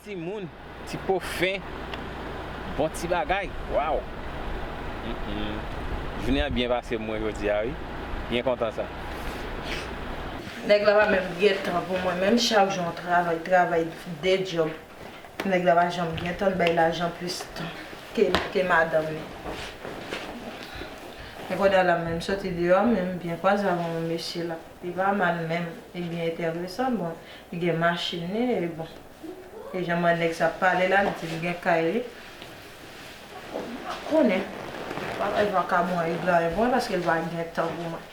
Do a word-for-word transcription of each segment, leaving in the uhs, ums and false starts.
Timoun, ti po fen, bon ti bagay. Waw. Mm, mm. Jounen an byen pase pou mwen jodi a, wi. Byen kontan sa. Nèg la pa menm gen tan pou mwen, menm chak jou yon travay, travay de djòb. Nèg la pa janm gen tan, l bay lajan plis tan ke, ke madanm li. Men kounye a la, menm soti deyò, menm byen kwaze avè yon mesye la. Li pa mal menm, li byen enteresan, bon, li gen machin li, e bon. E jan mwen nèg sa ap pale la, li di li gen kay li. M pa konnen. Pa gen vakabon règlan e bon, paske l pa gen tan pou mwen.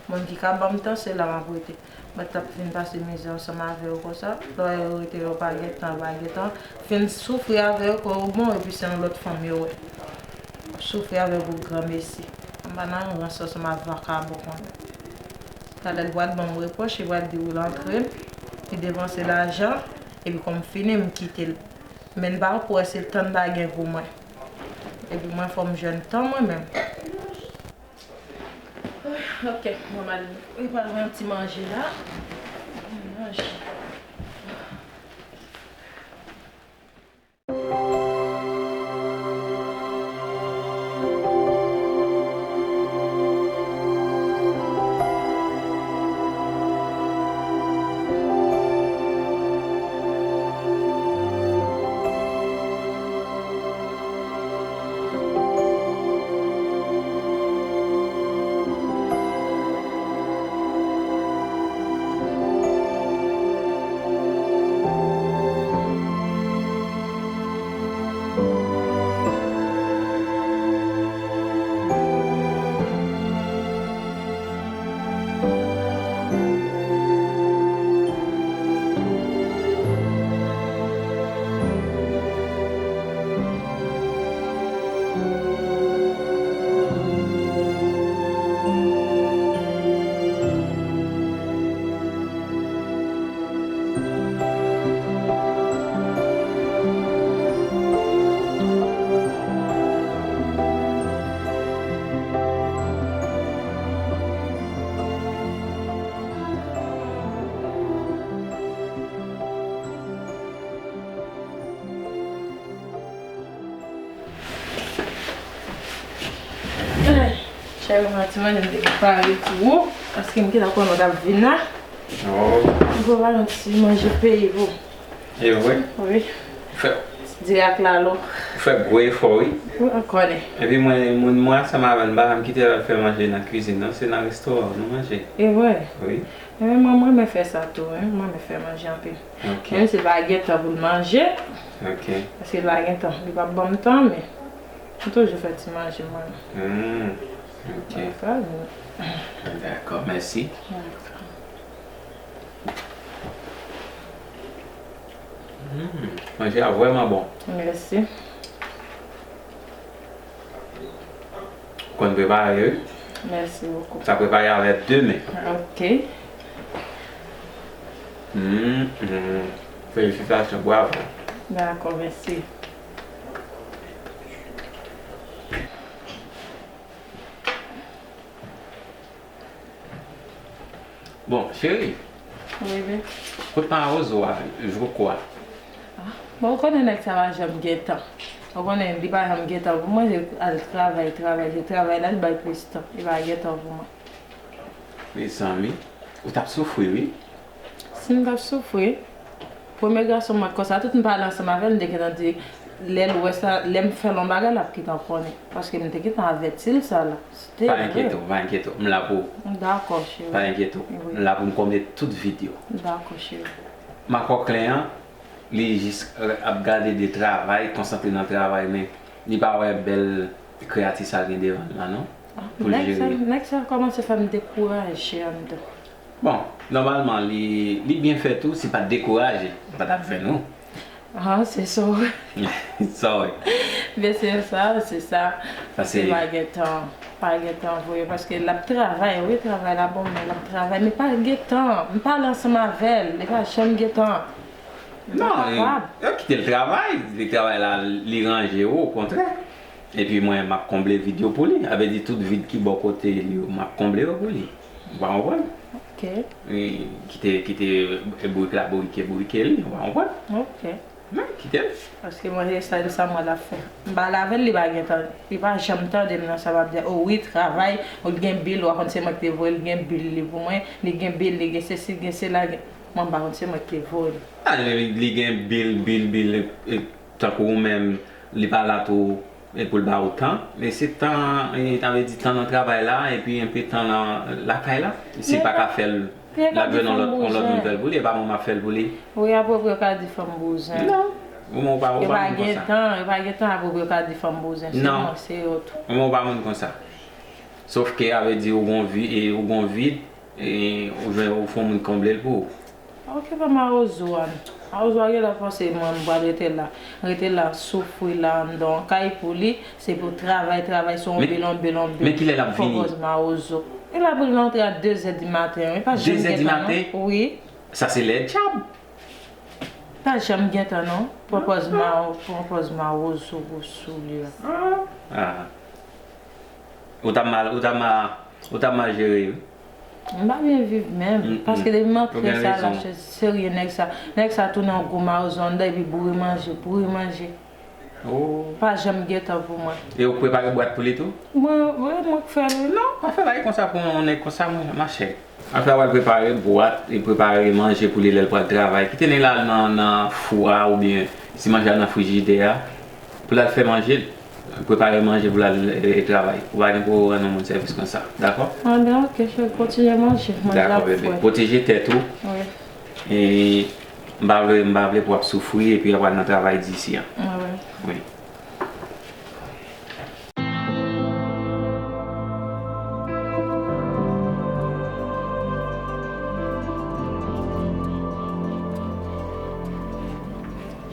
Moun ki ka ban m tan, se la m ap rete. Mwen t ap fin pase mizè ansanm avè yo konsa. Lè yo rete yo pa gen tan, pa gen tan. Fin soufri avè yo, kò yo bon, epi se yon lòt fanm yo wè. Soufri avè yo pou granmesi. M pa nan rans ansanm ak vakabon konsa. Talè l pral ban m repwòch, li pral di wi l antre, li depanse lajan, epi kòm fini m kite l. Men n pa kwè se tan n pa gen pou mwen. Epi mwen fò m jwenn tan mwen menm. Ok, mwen m al prepare yon ti manje la. Manje. Cheri, mwen ti manje m te prepare pou ou, paske m gentan konnen w t ap vin la. Oh. M prepare yon ti manje peyi pou ou. E vre? Wi. Fè Ti diri ak lalo. Ou fè gwo efò, wi. Wi, m konnen. Epi mwen, moun mwen ansanm avè l, m pa janm kite l al fè manje nan kwizin, non, se nan restoran nou manje. E vre? Wi. Ebyen, mwen, mwen renmen fè sa tou, wi. Mwen renmen fè manje anpil. Ok. Menm si l pa gen tan pou l manje. Ok. Paske l pa gen tan. Li p ap ban m tan, men m toujou fè ti manje mwen. Hmm. Ok. Mwen fè l. Dakò, mèsi. Dakò. Hmm. Manje a vrèman bon. Mèsi. Ou konn prepare, wi. Mèsi bokou. Sa prepare avèk de men. Ok. Hmm, hmm. Felisitasyon, bravo. Dakò, mèsi. Bon, cheri. Wi, bebe. Kot mawozo a, Joko a? Ah, bon, ou konnen nèg sa pa janm gen tan. Ou konnen li pa janm gen tan pou mwen, se al travay, travay, se travay la li bay plis tan. Li pa gen tan pou mwen. Mezanmi, ou t ap soufri, wi. Si m t ap soufri, premye gason mwen konsa, tout m pale ansanm avè l, m te gentan di, lè l wè sa, lè m fè l yon bagay, l ap gentan konnen. Paske m te gentan avèti l sa la. Se te vre. Pa enkyete w, pa enkyete w. M la pou ou. Dakò, cheri. Pa enkyete w. Wi. M la pou m konble tout vid yo. Dakò, cheri. Makòklè an, li jis, euh, ap gade de travay, konsantre nan travay, men li pa wè bèl kreyati sa l gen devan l la, non. Ah, pou l jere. Nèg sa, nèg sa kòmanse fè m dekouraje anndan. Bon, nòmalman, li, li byen fè tou, si pa t dekouraje, m pa t ap jwenn ou. Ah, se sa w. Sa w. Men se sa, se sa. Paske se pa gen tan, pa gen tan vre, paske l ap travay, wi, travay la bon, men l ap travay, men pa gen tan. M pale ansanm avè l, li pa janm gen tan. Non, yo kite l travay, li travay la, li ranje yo, okontrè. Epi mwen, m ap konble vid yo pou li. Sa vle di tout vid ki bò kote li yo, m ap konble yo pou li. Ou pa konprann? Ok. Wi, kite, kite bourik la bourike, bourike li, ou pa konprann? Ok. Men, kite l. Paske mwen, se sa, sa mwen l ap fè. M pale avè l, li pa gen tan. Li pa janm tande m nan sa m ap di a. O wi, travay, ou gen bil, ou pa konn se mwen ki te voye l, gen bil li pou mwen, li gen bil, li gen sesi, gen sela, gen... Mwen, m pa konn se mwen ki te voye l. A, li, li gen bil, bil, bil, e, tankou ou menm, li pa la tou, e pou l ba ou tan. E se tan, e, ta vle di tan nan travay la, epi enpe tan nan lakay la. Si l pa ka fè l, l ap jwenn yon lòt, yon lòt moun fè l pou li, e pa mwen m ap fè l pou li. Wi, apwepre yo ka di fanm bouzen. Non. Ou pa, ou pa moun konsa. Yo pa gen tan, yo pa gen tan, apwepre yo ka di fanm bouzen. Se mwen, se yo tou. Ou pa moun konsa. Sòf ke, a vle di, ou gon vi, e, ou gon vid, e, ou jwenn, ou fè yon moun konble l pou ou. Ok, pa mawozo a non. Mawozo a genlè panse mwen m pral rete la. Rete la, soufri la anndan yon kay pou li, se pou travay, travay, se yon bil, yon bil, yon bil. Men kilè l ap vini? Pwopòz mawozo. E l ap rantre a de zè di maten, wi, pa janm gen tan non. De zè di maten? Wi. Sa se lè dyab. Pa janm gen tan non. Pwopòz ma-, pwopòz mawozo gwo sou li a. Ah. Ou t ap mal, ou t ap mal, ou t ap mal jere, wi. M pa byen viv menm, paske depi m antre sa la, serye nèg sa, nèg sa tounen yon gwo mawozo anndan epi boure manje, boure manje. Oh. Pa janm gen tan pou mwen. E ou prepare bwat pou li tou? Mwen, wi, mwen k fè l, wi. Non, pa fè bagay konsa pou yon nèg konsa, mwen, machè. Apre w al prepare bwat, e prepare manje pou li lè l pral travay. Kite nèg la nan, nan fou a oubyen si manje a nan frijidè a, pou l al fè manje l. Prepare manje pou l al, e, travay. Ou pa gen pou w rann yon moun sèvis konsa. Dakò? Ah, ben, ok, cheri, kontinye manje. Manje la fre. Dakò, bebe. Pwoteje tèt ou. Wi. E m pa vle, m pa vle pou w ap soufri epi w ap al nan travay di isi a. Wi, wi. Wi.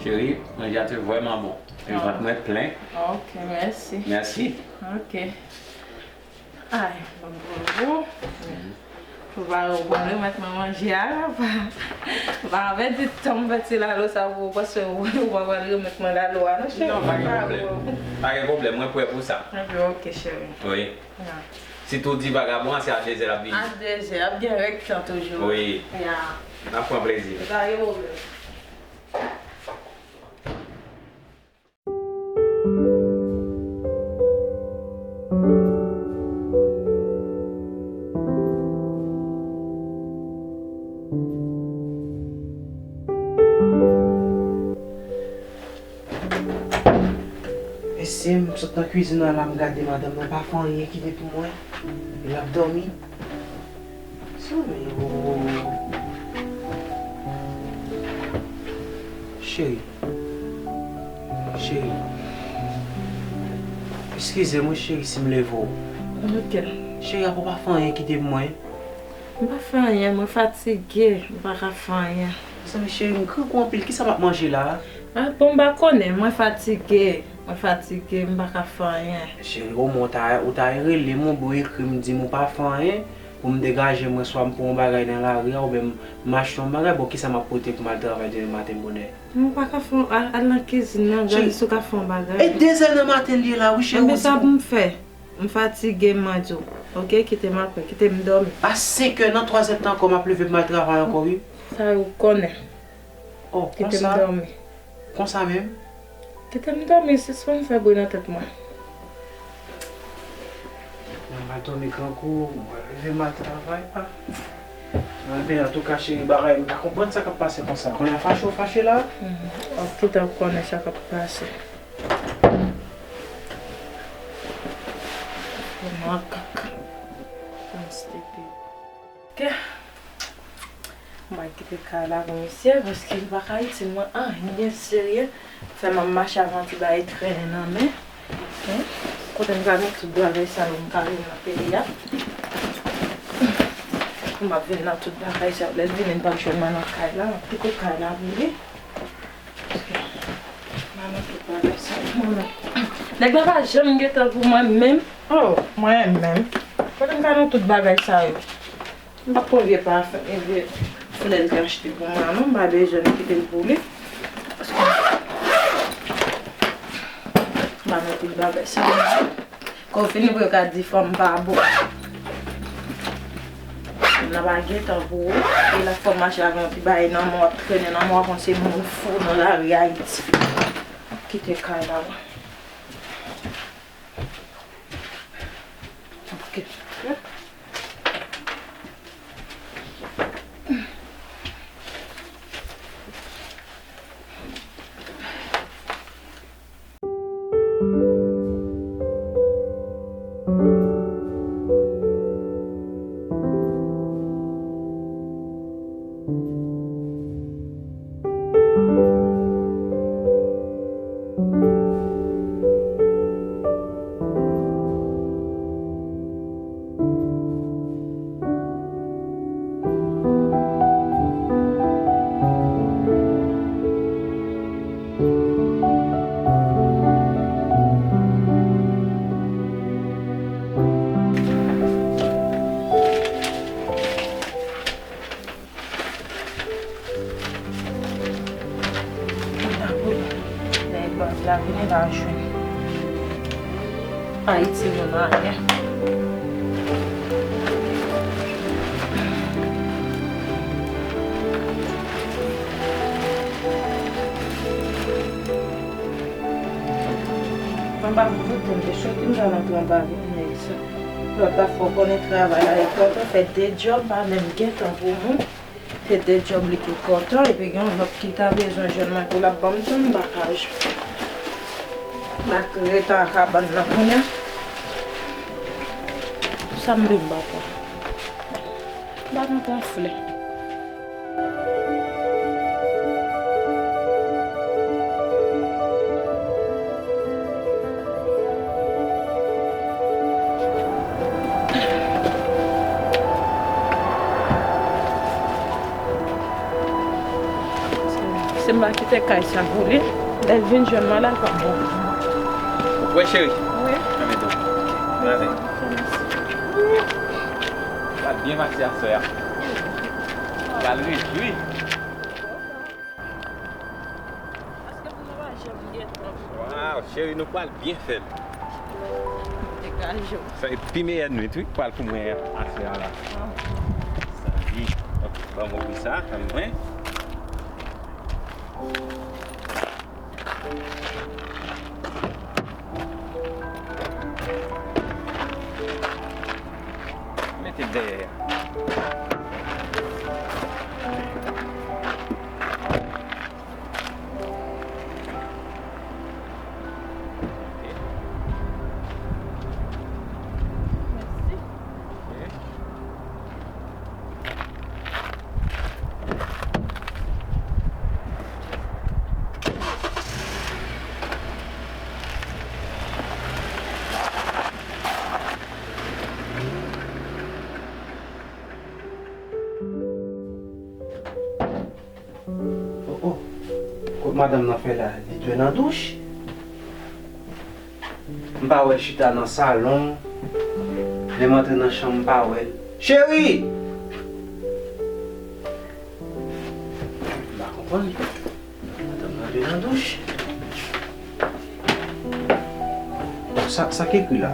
Cheri, manje a te vrèman bon. E vant mwen plen. Ok, mèsi. Mèsi. Ok. Ay, bon, bon, bon. Ou pa, ou pral remèt mwen manje a la, pa. Ou pa anvè di tan m fè ti lalo sa pou ou, paske ou, ou pa pral remèt mwen lalo a, non, cheri. Non, pa gen pwoblèm. Pa gen pwoblèm, mwen prè pou sa. Ok, ok, cheri. Wi. Ya. Si tou di vagabon an, se a de zè l ap vini. A de zè, ap gen rèk tan toujou. Wi. Ya. N ap pran plezi. Pa gen pwoblèm. Mesye, m sot nan kwizin nan la, m gade madanm nan pa fè anyen kite pou mwen. L ap dòmi. Sa men, oh. Cheri. Cheri. Eskize m wi, cheri, si m leve w. Ok. Cheri, apa w pa fè anyen kite pou mwen? M pa fè anyen, mwen fatige, m pa ka fè anyen. Mezanmi, cheri, m grangou anpil, kisa m ap manje la? Ah, bon, m pa konnen, mwen fatige, mwen fatige, m pa ka fè anyen. Cheri, omwen w ta, ou ta rele m, oubyen w ekri m, di m ou pa fè anyen, pou m degaje mwen, swa m pran yon bagay nan lari a, oubyen m, m achte yon bagay, bon, kisa m ap pote pou m al travay demen maten bonè? Mwen pa ka fè yon, al, al nan kizin nan, gade si w ka fè yon bagay. E de zè nan maten li ye la, wi, cheri. Enben, sa pou m fè? M fatige, m di w. Ok, kite m apre, kite m dòmi. A senk è nan twazè tan ankò, m ap leve pou m al travay ankò, wi. Sa yo konnen. Oh, konsa? Kite m dòmi. Konsa menm? Kite m dòmi, sispann fè bri nan tèt mwen. Mwen al dòmi grangou, mwen leve m al travay, pa. Mwen vin, antouka, cheri, bagay, m pa konprann sa k ap pase konsa. Kounye a fache w fache la? Mhm. Ok, kite w konnen sa k ap pase. Makak. Konstipe. Ok. Mwen kite kay la pou misye, paske li pa ka itil mwen anyen serye. Fè m ap mache avè yon ti bagay trennen nan men. Ok. Kote m ka met tout bagay sa yo, m ka vin nan peyi a. M ap vin nan tout bagay sa yo. Lè l vini, m p ap jwenn mwen nan kay la. M ap kite kay la pou li. Nèg la pa janm gen tan pou mwen menm. Oh, mwen menm. Kote m ka nan tout bagay sa yo? M p ap pran vye pafen, e vye flè l te achte pou mwen, non. M pa bezwen l, kite l pou li. Paske m pa nan tout bagay sa yo. Kon fini pou yo ka di fanm pa bon. Nan pa gen tan pou ou. E l ap fè w mache avè yon ti bagay nan men w, w ap trennen nan men w, w ap panse moun fou nan lari Ayiti. Kite kay la. Ok. Nèg la vini la jwenn. Pa itil nou nan anyen. Anba m kote m te soti, m t al antre anba avèk nèg sa. Lòt la fè w konnen travay la enpòtan, fè de djòb pa menm gen tan pou moun. Se de djòb li te kontan, epi gen yon lòt ki ta bezwen jwenn mwen pou l ap ban m tan, m pa ka jwenn. M ap ret an kabann nan kounye a. Sa m vle m pa pran. M pa nan pran flè. Se m pa kite kay sa pou li. Lè l vin jwenn mwen la, l p ap bon. Ou prè, cheri? Wi. Anben, donk, n ale. Pral byen pase aswè a. Pral rejwi. Paske pou nou pa janm gen tan. Waw, cheri, nou pral byen fè l. Degaje w. Sa e pi meyè nwit, wi, pral pou mwen aswè a la. Sa di, ok, ban m ouvri sa, tann mwen. Mete l dèyè a. Ok. Mèsi. Ok. Oh, oh. Kot madanm nan fè la? Li dwe nan douch. M pa wè l chita nan salon. Lè m antre nan chanm, m pa wè l. Cheri! M pa konprann. Madanm nan dwe nan douch. Sa, sa k ekri la?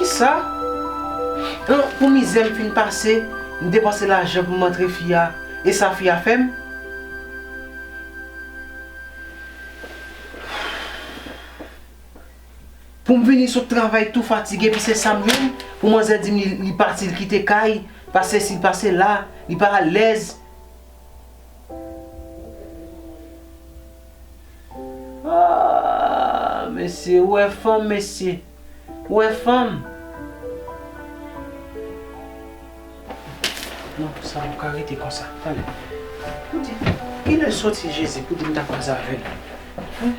Sa? An, pou mizè m fin pase, m depanse lajan pou m antre fi a, e sa fi a fè m? Pou m vini sot travay tou fatige, epi se sa m jwenn, pou manzè di m li, li pati, li kite kay, pa sesi, pa sela, li pa alèz. Ah, mesye, ou wè fanm, mesye. Ou wè fanm. Non, sa pa ka rete konsa. Talè. Pou di, kilè l soti Jezi pou di m ta kwaze avè l? Hen?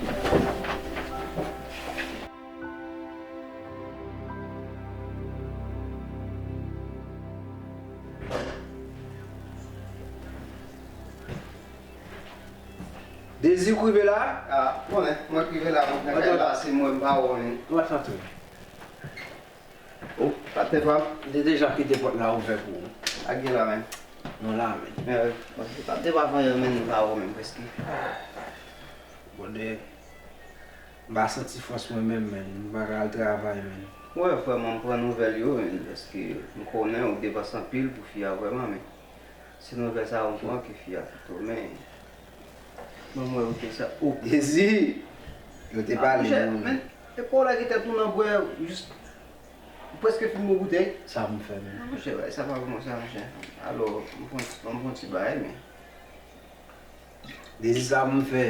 Dezi, ou rive la? Ah, konnen, mwen k rive la, mwen. Mwen la, se mwen, m pa wè w menm. Ou pa t antre. Oh, patnè pa m. M te deja kite pòt la ouvè pou ou. Ak gen la menm. Non la menm. Eh, paske patnè pa fanyen menm, m pa wè w menm, prèske. Bòdè. M pa santi fòs mwen menm, menm. M pa ka al travay, menm. Wè, vrèman, m pran nouvèl yo, menm, paske m konnen ou depanse anpil pou fi a, vrèman, menm. Se nouvèl sa yo m pran ke fi a kite w, men. Ban m wè, ou te sa, ou. Dezi! Yo te pale, monchè, non, men, e pa w lage tèt ou nan bwè, jis, ou prèske fin bwè boutèy. Sa pou m fè, menm. Non, monchè, bagay sa pa bon, sa, monchè. Alò, m pran, m pran ti bagay, men. Dezi, sa pou m fè.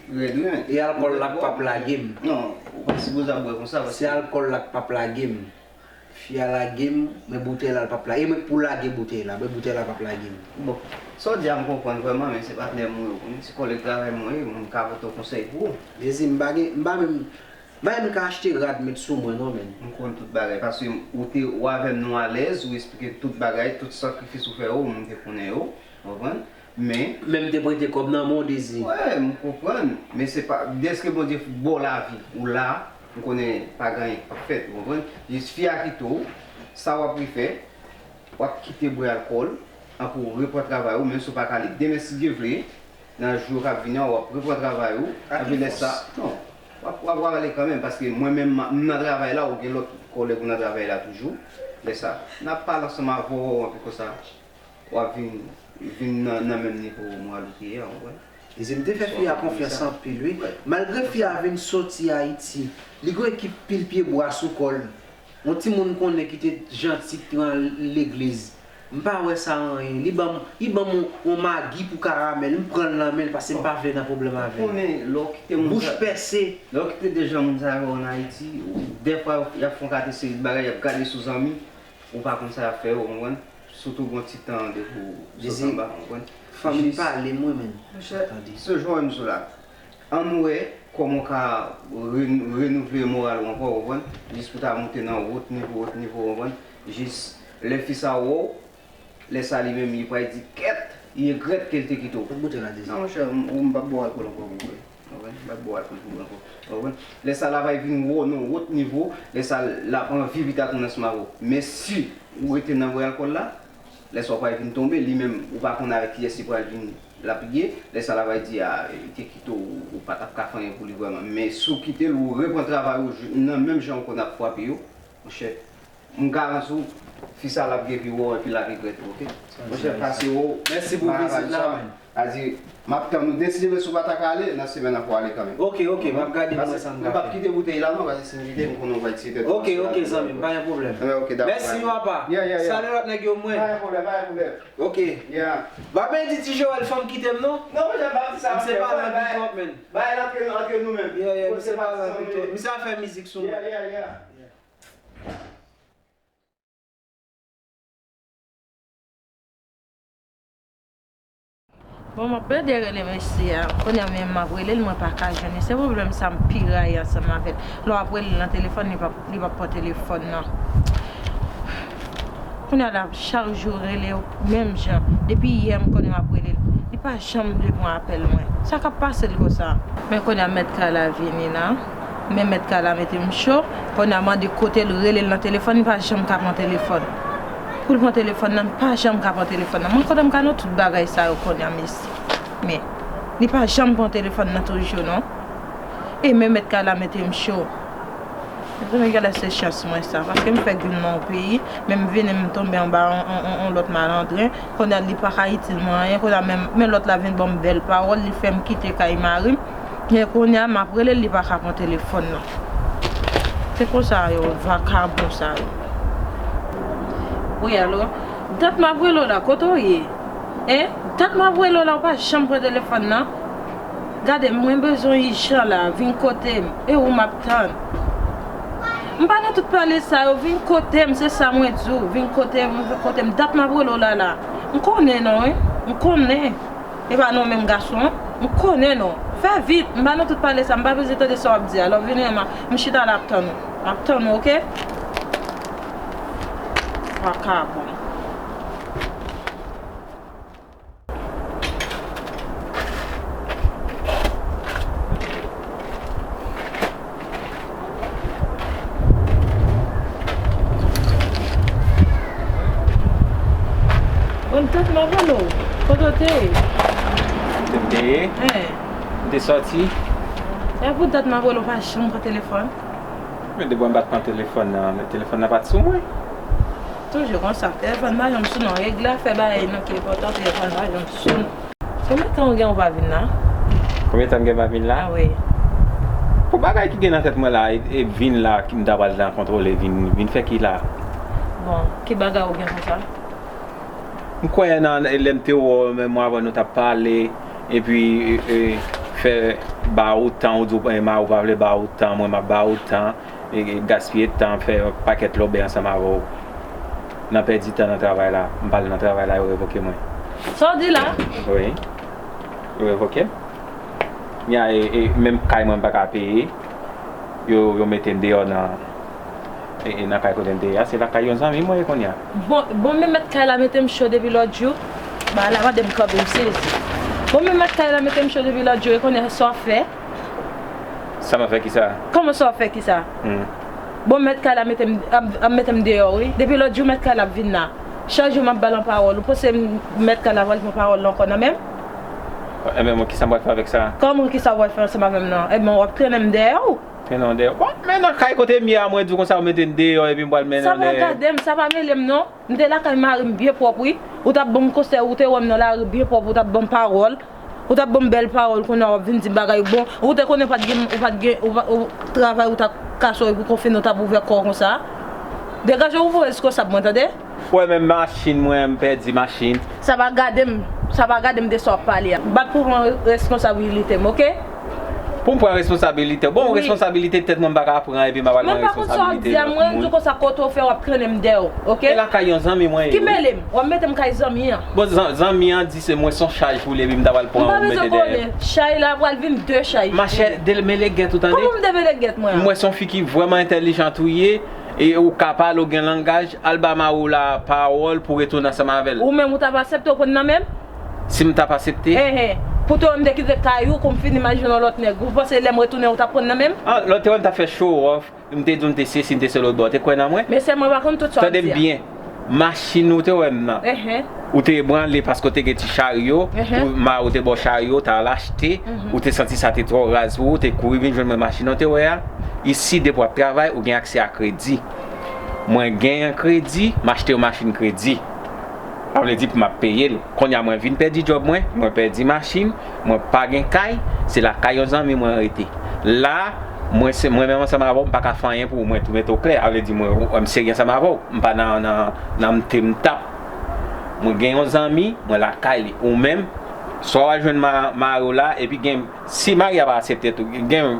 Rèd, wi, men. E alkòl la k p ap lage m. Non, ou pa sipoze ap bwè konsa, paske se alkòl la k p ap lage m. Fi a lage m, men boutèy la, l p ap lage. E mwen k pou lage boutèy la, men boutèy la p ap lage m. Bon, sa w di a m konprann vrèman, men se patnè m ou ye, ou konn, se kòlèg travay mwen ye, mwen m ka pote w konsèy pou ou. Dezi, m pa gen, m pa menm, m pa menm ka achte rad met sou mwen non, menm. M konn tout bagay, paske ou te, ou avè m nou alèz, ou esplike tout bagay, tout sakrifis ou fè yo, mwen te konnen yo, ou konprann? Men. Men m te prete kòb nan men w, Dezi. Wi, m konprann. Men se pa, dèske Bondye ba w lavi, ou la, m konnen pa gen anyen k p ap fèt, ou konprann? Jis fi a kite w, sa w ap refè, w ap kite bwè alkòl, anpi w repran travay ou, menm si w pa ka ale demen, si Dye vle, nan jou yo k ap vini an, w ap repran travay ou, anpi lè sa, non, w ap, w ap ale kanmenm, paske mwen menm, m nan travay la, ou gen lòt kòlèg ou nan travay la toujou, lè sa, n ap pale ansanm avè w, anpi konsa. W ap vin, vin nan, nan menm nivo mòral ou te ye a, w konprann? Dezi, m te fè fi a konfyans anpil, wi. Malgre fi a vin soti Ayiti, li gen yon ekip pil pyebwa sou kò l. Yon timoun m konnen ki te janti, ki te nan legliz. M pa wè sa anyen. Li ban m, li ban m yon, yon magi pou karamèl. M pran l nan men l paske m pa vle nan pwoblèm avè l. Ou konnen, lè w kite moun sa, bouch pèse. Lè w kite de jan moun sa yo ann Ayiti, ou, dèfwa, y ap fè yon kalite seri de bagay, y ap gade sou zanmi. Ou pa konn sa y ap fè yo, w konprann? Sitou gon ti tan depi w sot anba, w konprann? Fanmi pale m wi, menm. Monchè, se jan w wè m sou la. Ann wè kòman w ka re-, renouvle moral ou ankò, w konprann? Jis pou ta moute nan wòt nivo, wòt nivo, w konprann? Jis lè fi sa wè w, lè sa li menm, li pral di kèt, li regrèt ke l te kite w. Kot boutèy la, Dezi? Non, monchè, m, m p ap bwè alkòl ankò, wi. W konprann? M p ap bwè alkòl pou ou ankò. W konprann? Lè sa l ap vin wè w nan wòt nivo, lè sa l ap anvi pita tounen ansanm avè w. Men si ou rete nan bwè alkòl la, lè sa w pral vin tonbe, li menm, ou pa konn avèk kiyès li pral vin l ap lye, lè sa l ap di, a, li te kite w, ou pa t ap ka fè anyen pou li vrèman. Men si w kite l, ou repran travay ou, nan menm jan w konn ap frape yo, monchè, m garanti w, fi sa l ap gen pi wo epi l ap regrèt ou, oke? Monchè, pase wo. Mèsi pou vizit la, man. A di, m ap tann ou. Deside, men si w pa ta ka ale, nan semèn nan pou w ale kanmenm. Oke, oke, m ap gade m wè sa m ka fè. Mwen p ap kite boutèy la non, paske si m kite, m konnen w va etire tèt ou. Oke, oke, zanmi m, pa gen pwoblèm. Mèsi, papa. Salye lòt nèg yo, mwen. Pa gen pwoblèm, pa gen pwoblèm. Oke. Bondye beni ti Joel, fò m kite m non. Non, monchè, m p ap di sa, monchè. M se pa nan big up, man. Bagay la antre, antre nou menm. Yeah, yeah, m se pa nan big up. Misye ap fè mizik sou mwen. Bon, m ap plede rele mesye a. Kounye a menm m ap rele l, mwen pa ka jwenn li. Se pwoblèm sa m pi rayi ansanm avè l. Lè w ap rele l nan telefòn, li p ap, li p ap pran telefòn nan. Kounye a la, chak jou rele w, menm jan. Depi yè m konnen m ap rele l. Li pa janm vle pran apèl mwen. Sa k ap pase l konsa? Men kounye a mèt kay la vini la. Men mèt kay la mete m cho. Kounye a mande kote l, rele l nan telefòn, li pa janm ka pran telefòn. Pou l pran telefòn nan, li pa janm ka pran telefòn nan. Mwen kote m ka nan tout bagay sa yo kounye a, mesye. Men, li pa janm pran telefòn nan toujou, non. E men mèt kay la mete m cho. Ebyen, gade se chans mwen sa, paske m fèk vin nan yon peyi, men m vini m tonbe anba yon, yon, yon, yon lòt malandren, kounye a li pa ka itil mwen anyen, kounye a men, men lòt la vin ban m bèl pawòl, li fè m kite kay mari m, men kounye a m ap rele l, li pa ka pran telefòn nan. Se konsa yo, vakabon sa yo. Wi, alo? Dat m ap rele w la, kote w ye? Hein? Dat m ap rele w la, ou pa janm pran telefòn nan? Gade, mwen bezwen ijan la, vin kote m. E ou m ap tann. M pa nan tout pale sa yo, vin kote m, se sa mwen di w. Vin kote m, vin kote m. Dat m ap rele w la la. M konnen non, wi. M konnen. E pa nou menm gason. M konnen non. Fè vit. M pa nan tout pale sa, m pa bezwen tande sa w ap di a. Lè w vini, m a, m chita la ap tann ou. M ap tann ou, oke? Vakabon. Bon, tèt m ap rele w. Kote w te ye? Kote m te ye? Hein. M te sòti. E pou dat m ap rele w, pa janm pran telefòn. Men depi m pa t pran telefòn nan, men telefòn nan pa t sou mwen. Toujou konsa, telefòn pa janm sou non. Regle afè bagay nou ki enpòtan, telefòn pa janm sou non. Konbyen tan ou gen ou pa vin la? Konbyen tan m gen pa vin la? Ah wi. Pou bagay ki gen nan tèt mwen la, e, e vin la, ki m ta pral nan kontwole, vin, vin fè ki la? Bon, ki bagay ou gen konsa? M kwè nan, lè m te wè w, menm mwen avè w nou t ap pale, epi, e, e, fè ba ou tan, ou di w, e, mari w pa vle ba ou tan, mwen m ap ba ou tan. E, e, gaspiye tan, fè yon pakèt lòbèy ansanm avè w. Nan pèdi tan nan travay la. M pral nan travay la, yo revoke mwen. Sa w di la? Wi. Yo revoke m. Nya, e, e, menm kay mwen m pa ka peye. Yo, yo mete m deyò nan, e, e, nan kay kote m te ye a. Se lakay yon zanmi mwen ye kounye a. Bon, bon, men mèt kay la mete m cho depi lòt jou. Ba la, mande m kanpe, m sezi. Bon, men mèt kay la mete m cho depi lòt jou, e kounye a sa w fè? Sa m ap fè kisa? Kòman sa w ap fè kisa? Hmm. Bon, mèt kay la mete m, ap, ap mete m deyò, wi. Depi lòt jou, mèt kay la ap vin la. Chak jou, m ap ba l yon pawòl. Ou panse m, mèt kay la pral pran pawòl la ankò nan men m? Enben, mwen, kisa m pral fè avèk sa? Kòman, kisa w pral fè ansanm avè m nan? Enben, w ap trennen m dèyè w. Trennen w dèyè w? Bon, men nan kay kote m ye a, mwen di w konsa, w mete m deyò, epi m pral mennen w dèyè. Sa pa gade m, sa pa mele m, non. M te lakay mari m byen pwòp, wi. Ou t ap ban m konsèy, ou te wè m nan lari byen pwòp, ou t ap ban m pawòl. Ou t ap ban m bèl pawòl, kounye a w ap vin di m bagay bon. Ou te konnen w pa t gen, ou pa t gen, ou pa, ou, travay ou t ap kase w epi konfine w t ap ouvè kò w konsa. Degaje w pou responsab mwen, tande? Ou wè menm machin mwen, m pèdi machin. Sa pa gade m, sa pa gade m de sa w ap pale a. Bat pou pran responsabilite m, oke? Pou m pran responsabilite w? Bon, wi. Responsabilite tèt mwen m pa ka pran epi m pa pral pran responsabilite lòt moun. Mwen pa konn sa w ap di a, mwen di w konsa kote w fè w ap trennen m dèyè w, oke? E lakay yon zanmi mwen ye, wi. Ki mele m? W ap mete m kay zanmi an? Bon, zan-, zanmi an di se mwen se yon chaj pou li epi m ta pral pran ou mete dèyè. M pa bezwen konnen. Chay la pral vin de chay. Machè, demele gèt ou tande. Kòman m demele gèt mwen an? M wè se yon fi ki vrèman entèlijant ou ye, e ou ka pale, ou gen langaj, al ba mari w la pawòl pou retounen ansanm avè l. Ou menm ou t ap aksepte w pran nan men m? Si m t ap aksepte? Enhen. Pou te wè m te kite kay ou, kou m fin imajine yon lòt nèg. Ou panse lè m retounen ou t ap pran nan men m? Ah, lè w te wè m t ap fè show off, m te di w m te sesi, m te se lòtbò, w te kwè nan mwen? Men sè mwen pa konn tout sa w ap di a. Tande m byen. Machin ou te wè m nan. Enhen. Ou te ebranle paske w te gen ti charyo, enhen, ou, mari w te ba w charyo, w t al achte, mhm, ou te santi sa te twò raz pou ou, ou te kouri vin jwenn mwen, machin nan w te wè a. Isi, depi w ap travay, ou gen aksè a kredi. Mwen genyen kredi, m achte yon machin kredi. Sa vle di pou m ap peye l. Kounye a mwen vin pèdi djòb mwen, mwen pèdi machin, mwen pa gen kay, se lakay yon zanmi mwen rete. La, mwen se, mwen menm ansanm avè w, m pa ka fè anyen pou ou, mwen tou mete w klè. Sa vle di mwen, m serye ansanm avè w, m pa nan, nan, nan m te m t ap. Mwen gen yon zanmi, mwen lakay li. Ou menm, swa w al jwenn ma-, mari w la, epi gen, si mari a pa aksepte tou, gen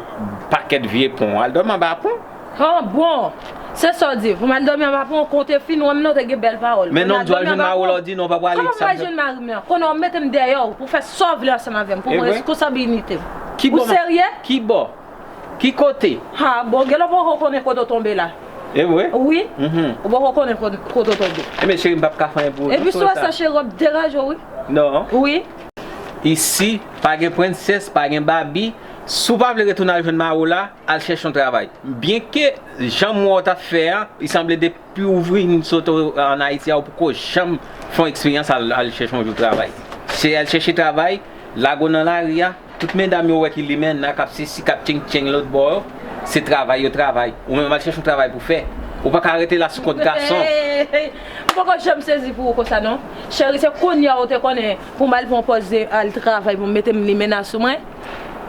pakèt vye pon, al dòmi anba pon. Ah bon, se sa w di. Pou m al dòmi anba pon, kote fin wè m nan, w te gen bèl pawòl. Men non, m di w al jwenn mari w la, w di non, w pa prale. Kòman m pral jwenn mari m nan? Konnen w ap mete m dèyè w pou fè sa w vle ansanm avè m, pou pran responsabilite m. Ou serye? Ki bò? Ki kote? Ha, bon, genlè w poko konnen kote w tonbe la. E vre? Wi. Mhm. Ou poko konnen kote w tonbe. Ebyen, cheri, m p ap ka fè anyen pou ou. Epi si w wè sa, cheri, w ap degaje w, wi. Non. Wi. Isi, pa gen prensès, pa gen babi. Si w pa vle retounen al jwenn mari w la, al chèche yon travay. Byenke jan m wè w t ap fè a, li sanble depi w vin sot ann Ayiti a, ou poko janm fè yon eksperyans al, al chèche yon jou travay. Se al chèche travay, lage w nan lari a, tout medam yo wè ki limena, k ap sesi, k ap tcheng tcheng lòt bò yo, Se travay yo travay. Ou menm al chèche yon travay pou fè. Ou pa ka rete la sou kont gason. M poko janm sezi pou ou konsa non. Cheri, se kounye a ou te konnen pou m al pran pòz de al travay pou m mete m limena sou mwen.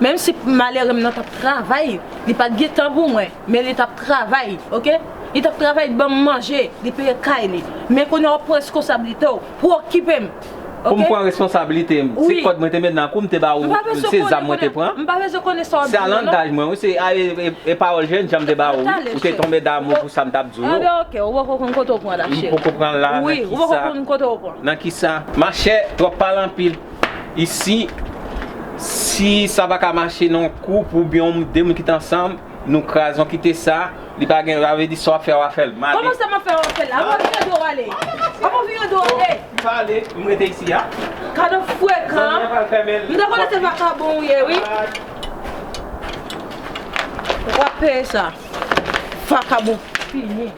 Menm si malere m nan t ap travay, li pa t gen tan pou mwen, men li t ap travay, oke? Li t ap travay ban m manje, li peye kay li. Men kounye a w ap pran reskonsablite w pou okipe m. Pou m pran responsablite m. Se kòd mwen te met nan kou m te ba ou, se zam mwen te pran. M pa bezwen konnen sa w ap di m nan. Se a langaj mwen wi, se a, e, e, e pawòl jènjan m te ba ou wi. Ou te tonbe damou pou sa m t ap di w yo. Anben oke, ou poko konn kote w pran la cheri. M poko pran la nan kisa? Wi, ou poko konn kote w pran. Nan kisa? Machè, twòp pale anpil. Isi, si sa pa ka mache nan yon koup oubyen yon de moun ki t ansanm, nou kraze, nou kite sa, li pa gen, sa vle di sa w ap fè, w a fè l. M ale. Kòman sa m ap fè, w a fè l la? Avan vire do w ale. Avan vire do w ale. M pa ale, m rete isi a. Gade w frekan. Zanmi an pral fèmen l. M ta konnen se vakabon ou ye, wi. W ap peye sa. Vakabon fini.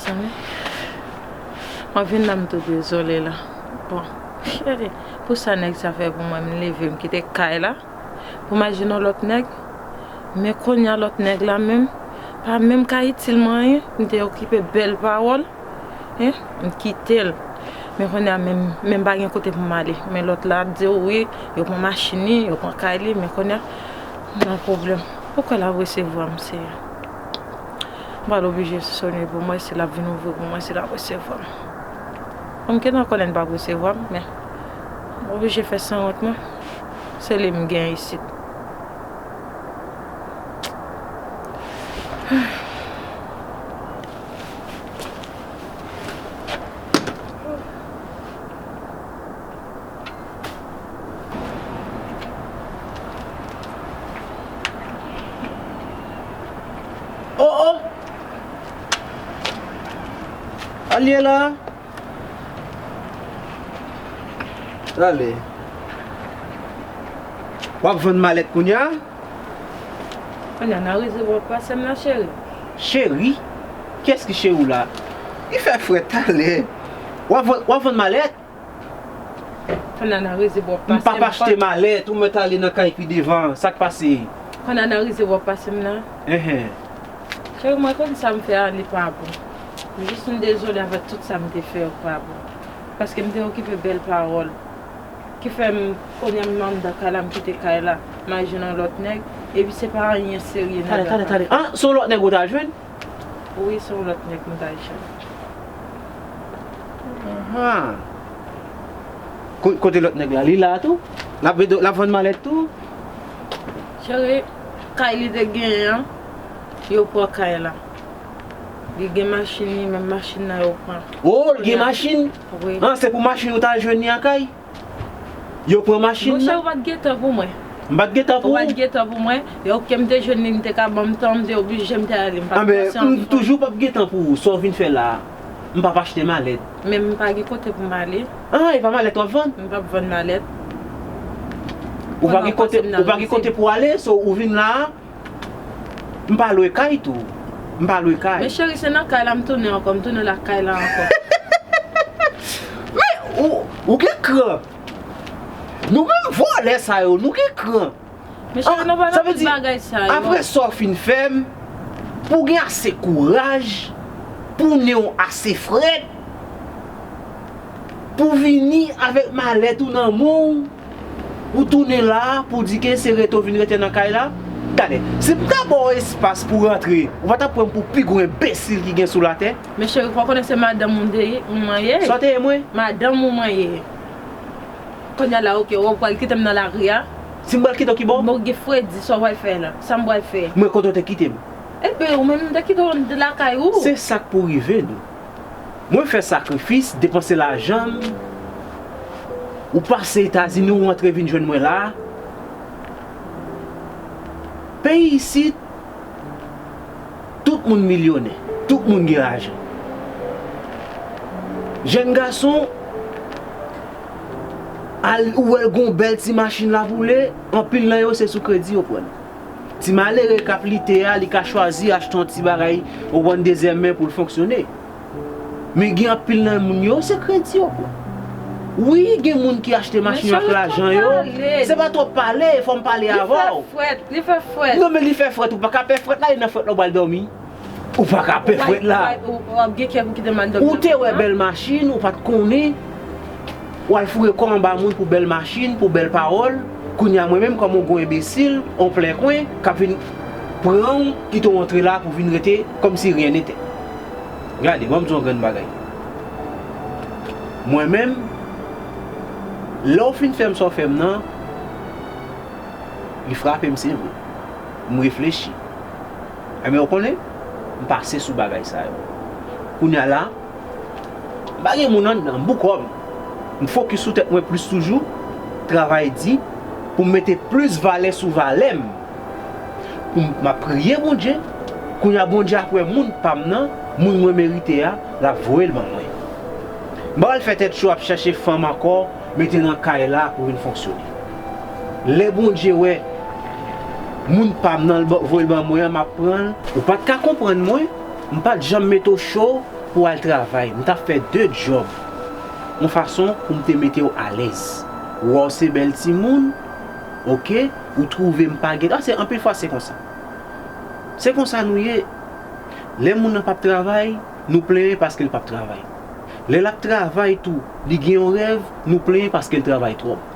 Mezanmi, mwen vin la, m tou dezole la. Bon, cheri, pou sa nèg sa fè pou mwen, m leve, m kite kay la pou m al jwenn yon lòt nèg. Men kounye a lòt nèg la menm pa menm ka itil mwen anyen. M te okipe bèl pawòl, en, m kite l. Men kounye a menm, menm pa gen kote pou m ale. Men lòt la ap di w wi, yo pran machin li, yo pran kay li, men kounye a m nan pwoblèm. Poukò l ap resevwa m, Seyè? M pral oblije sonnen pou mwen, si l ap vin ouvri pou mwen, si l ap resevwa m. Bon, m gentan konnen l p ap resevwa m, men m oblije fè sanwont mwen. Se li m gen isit. Oh, oh! Al ye la? Talè. W ap vann malèt kounye a? Kounye a, nan rezèv w ap pase m la, cheri. Cheri? Kiyès ki cheri w la? Li fè frèt talè. W ap vann, w ap vann malèt? Kounye a, nan rezèv w ap pase m. M p ap achte malèt, ou mèt ale nan kay pi devan. Sa k pase? Kounye a, nan rezèv w ap pase m la. Enhen. Cheri, mwen konn sa m fè a, li pa bon. M jis m dezole avèk tout sa m te fè yo k pa bon. Paske m te okipe bèl pawòl. Ki fè m, kounye a m anndan kay la, m kite kay la, m al jwenn yon lòt nèg, epi se pa anyen serye nèg la fè. Talè, talè, talè. Ah, se yon lòt nèg ou t al jwenn? Wi, se yon lòt nèg m t al jwenn. Ahan. Ko-, kote lòt nèg la? Li la tou? L ap ede, l ap vann malèt tou? Cheri, kay li te genyen an, yo pran kay la. Li gen machin li, menm machin nan yo pran. Oh, l gen machin? Wi. Ah, se pou machin ou t al jwenn li an kay? Yo pran machin nan? Monchè, ou pa t gen tan pou mwen. M pa t gen tan pou ou? Ou pa t gen tan pou mwen. E oke, m te jwenn li, m te ka ban m tan, m te oblije, m te ale, m pa t panse anpil. Anben, m toujou p ap gen tan pou ou. Sa w vin fè la a? M p ap achte malèt. Men m pa gen kote pou m ale. Ah, e pa malèt w ap vann? M p ap vann malèt. Ou pa gen kote, ou pa gen kote pou w ale, so ou vin la a? M pa lwe kay tou. M pa lwe kay. Men cheri, se nan kay la m tounen ankò, m tounen lakay la ankò. Men, ou, ou gen kran. Nou menm vòlè sa yo, nou gen kran. Men cheri, nou pa nan tout bagay sa yo. Apre sa w fin fè m, pou w gen ase kouraj, pou w nen w ase frèt, pou w vini avèk malèt ou nan men w, ou tounen la a pou w di ke se rete w vin rete nan kay la? Talè, si m ta ba w espas pou w rantre, ou pa t ap pran m pou pi gwo enbesil ki gen sou latè? Men cheri, ou pa konnen se madanm ou de, ou mwen ye? Sa w te ye mwen? Madanm ou mwen ye. Kounye a la, oke, ou pral kite m nan lari a? Si m pral kite w kibò? Bon, gen fredi, sa w pral fè la? Sa m pral fè? Mwen kote w te kite m? Ebyen, ou menm m te kite w lakay ou. Se sa k pou rive nou. Mwen fè sakrifis, depanse lajan m, ou pase Etazini, ou rantre vin jwenn mwen la a. Peyi isit, tout moun milyonè, tout moun gen lajan. Jèn gason, al, ou wè l gon bèl ti machin l ap woule, anpil nan yo se sou kredi yo pran l. Ti malere k ap lite a, li ka chwazi achte yon ti bagay, ou pran dezèm men pou l fonksyone. Men gen anpil nan moun yo, se kredi yo pran. Wi, gen moun ki achte machin yo ak lajan yo. Se pa twòp pale, fò m pale avè w. Li fè frèt, li fè frèt. Non, men li fè frèt, ou pa ka pè frèt la, e nan frèt la w pral dòmi. Ou pa ka pè frèt la. Ou te wè bèl machin, ou pa t konnen. W al foure kò anba moun pou bèl machin, pou bèl pawòl. Kounye a mwen menm, kòm yon gwo enbesil, yon plenkwen, k ap vin pran w, kite w antre la pou vin rete kòmsi ryen nete. Gade, ban m di w yon grenn bagay. Mwen menm, lè w fin fè m sa w fè m nan, li frape m, se vre. M reflechi. Enben, ou konnen, m pase sou bagay sa yo. Kounye a la, m pa gen moun anndan, m pou kò m. M fokis sou tèt mwen plis toujou, travay di, pou m mete plis valè sou valè m. Pou m, m ap priye Bondye, kounye a Bondye ap wè moun pa m nan, moun mwen merite a, l ap voye l ban mwen. M pa pral fè tèt cho ap chache fanm ankò, mete nan kay la pou vin fonksyone. Lè Bondye wè moun pa m nan, l ba- voye l ban mwen an, m ap pran l. Ou pa t ka konprann mwen, m pa t janm mete w cho pou w al travay. M t ap fè de djòb yon fason pou m te mete w alèz. Ou wè w se bèl timoun, oke, ou twouve m pa gen. Ah, se anpil fwa se konsa. Se konsa nou ye. Lè moun nan p ap travay, nou plenyen paske l p ap travay. Lè l ap travay tou, li gen yon rèv, nou plenyen paske l travay twòp.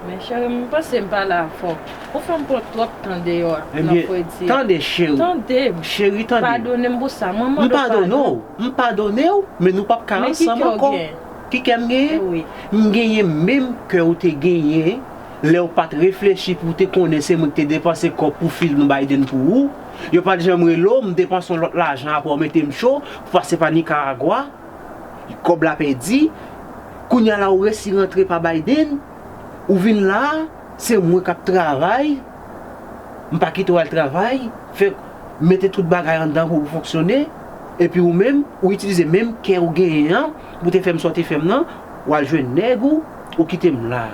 Men cheri, m panse m pale avè w. Ou fè m pran twòp tan deyò a, nan fredi a. Ebyen, tande, cheri. Tande m. Cheri, tande. Padone m pou sa. Mwen mande w padon. M padone w. M padone w, men nou p ap ka ansanm ankò. Men ki kè w genyen? Ki kè m genyen? Wi. M genyen menm kè w te genyen lè w pa t reflechi pou w te konnen se mwen ki te depanse kòb pou fil nou Biden pou ou. Yo pa t janm rele w, m depanse yon lòt lajan apre w mete m cho pou pase pa Nikaragwa. Kòb la pèdi. Kounye a la ou resi rantre pa Biden. Ou vin la, se mwen k ap travay. M pa kite w al travay. Fè, mete tout bagay anndan pou ou fonksyone. Epi ou menm, ou itilize menm kè ou genyen an pou te fè m sa w te fè m nan. W al jwenn nèg ou, ou kite m la.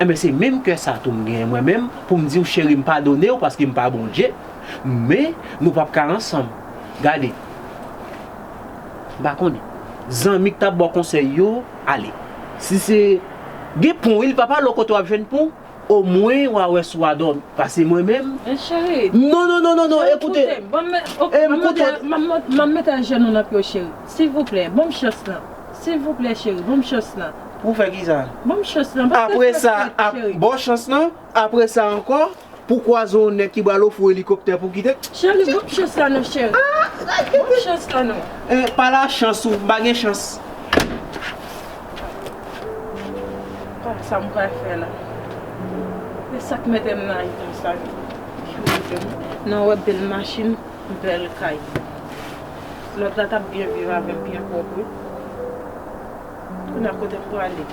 Enben, se menm kè sa tou m genyen mwen menm pou m di w cheri m padone w paske m pa Bondye. Men, nou p ap ka ansanm. Gade. M pa konnen. Zanmi k t ap ba w konsèy yo, ale. Si se gen pon, wi, li pa pale w kote w ap jwenn pon, omwen w a wè si w a dòmi. Pase mwen menm. Men cheri. Non, non, non, non, non, ekoute. Ekoute, ban m, ok, m ap mete, m ap mete, m ap mete ajenou nan pye w, cheri. Silvouplè, ban m chans lan. Silvouplè, cheri, ban m chans lan. Pou fè kisa? Ban m chans lan. Apre sa, ap, ba w chans lan, apre sa ankò, pou kwaze yon nèg ki pral ofri w elikoptè pou kite. Cheri, ban m chans la non, cheri. Ban m chans la non. Eh, pa la chans ou, m pa gen chans. Pa sa m pral fè la. E sa k mete m nan eta sa. Nan wè bèl machin, bèl kay. Lòt la t ap byen viv avè m, byen pwòp, wi. Kounye a kote m prale?